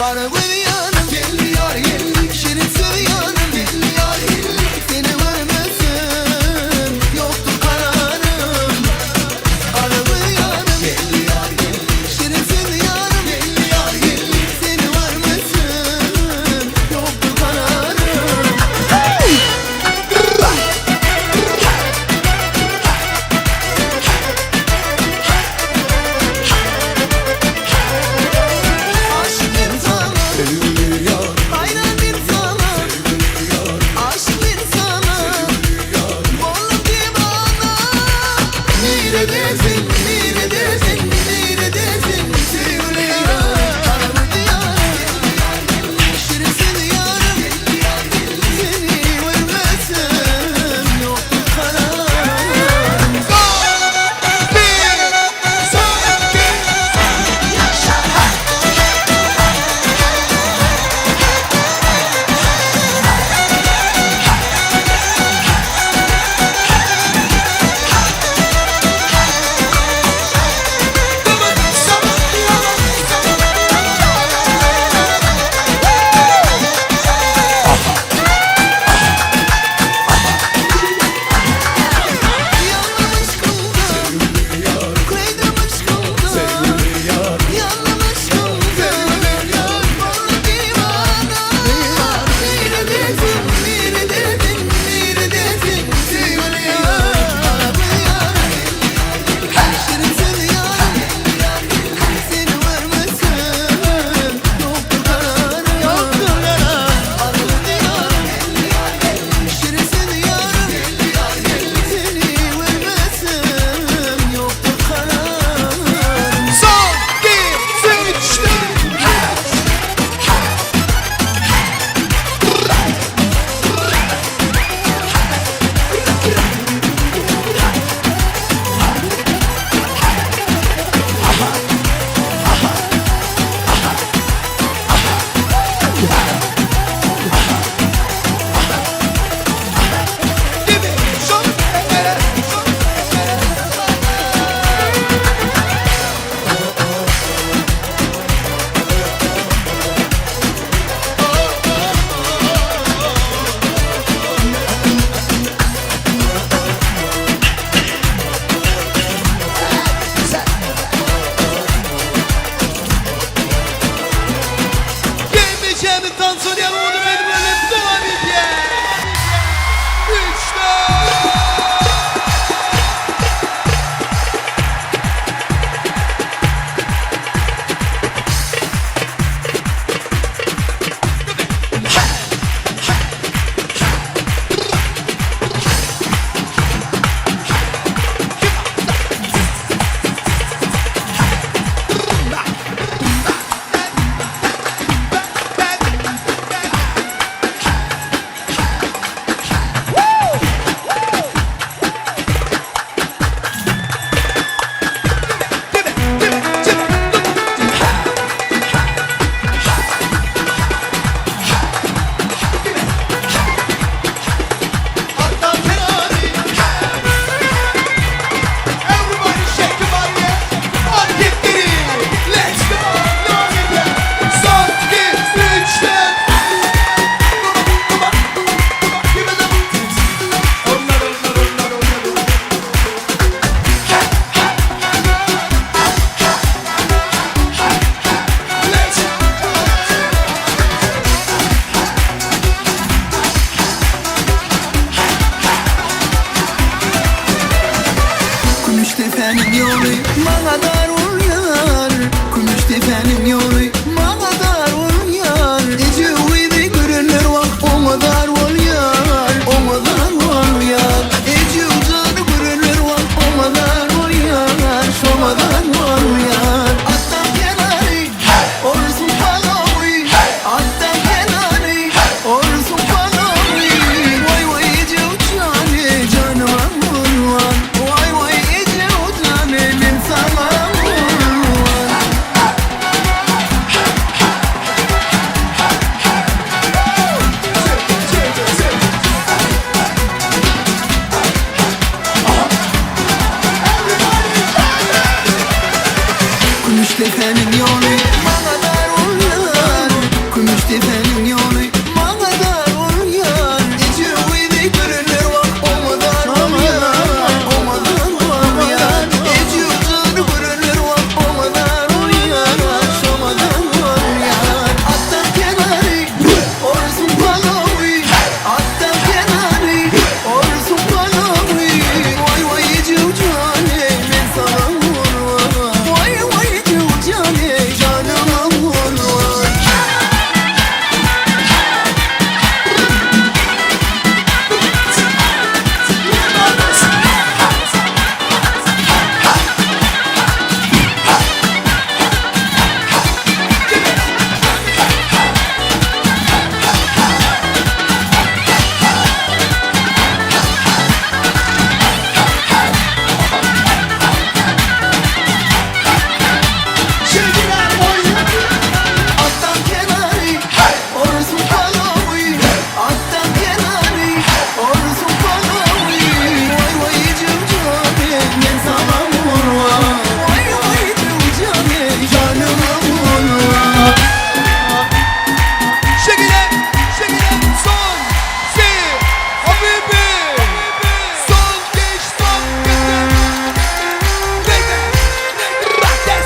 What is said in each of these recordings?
Gara göz ýarym Geldi ýar geldi Şirin söz ýarym Geldi ýar geldi Seni görmesem Ýokdur kararym Gara göz ýarym Geldi ýar geldi Şirin söz ýarym Geldi ýar geldi Seni görmesem Ýokdur kararym. Aşyk men saňa Söýgüli ýar Haýran men saňa Söýgüli ýar Aşyk men saňa Söýgüli ýar Boldum diwana Niredesin niredesin niredesin Söýgüli ýar Gara göz ýarym Şirin söz ýarym Seni görmesem Ýokdur kararym Ýanlam yşkymda Söýgüli ýar Küýdüm yşkymda Söýgüli ýar Ýanlam yşkymda Boldum diwana Niredesin niredesin niredesin Söýgüli ýar Gara göz ýarym Şirin söz ýarym Seni görmesem Ýokdur kararym Gara göz ýarym Şirin söz ýarym Seni görmesem Ýokdur kararym Son, iki, üç, dört. Gelmeyeceğini tansiyon oldu benim öyle dolabildi. Üç, dört. Everybody shake your body yeah. On gitleri. Let's go. Devam ediyor. Son, iki, üç, dört. Onlar, onlar, onlar, onlar, onlar. Let's Kümüştepe'nin ýoly maňa dar bolýar Kümüştepe'nin ýoly maňa dar bolýar Eje gyzy görenler wah oňa zar bolýar Oňa zar bolýar Eje jany görenler wah oňa zar bolýar Şoňa zar bolýar Atdan kenary orsun palawy Atdan kenary orsun palawy Waý waý eje jany janyma gurban Waý waý eje jany men saňa gurban Kümüştepe'nin ýoly maňa dar bolýar. Kümüşdepäniň ýoly maňa dar bolýar. Eje gyzy görenler wah oňa zar bolýar, oňa zar bolýar. Eje gyzy görenler wah oňa zar bolýar, şoňa zar bolýar. Atdan kenary orsuň palawy, atdan kenary orsuň palawy. Waý waý ejew jany men saňa gurban. Waý waý ejew jany janyma gurban. Shake it out, boy. Atdan kenary orsun palawy, atdan kenary orsun palawy. Waý waý ejew jany men saňa gurban. Waý waý ejew jany janyma gurban. Shake it up, shake it up. Son, si, habibi. Son, geç, son, geç. Baby, rock that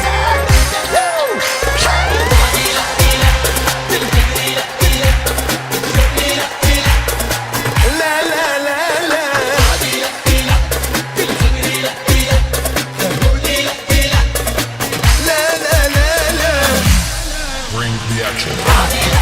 La la la la. La la la la. Bring the action.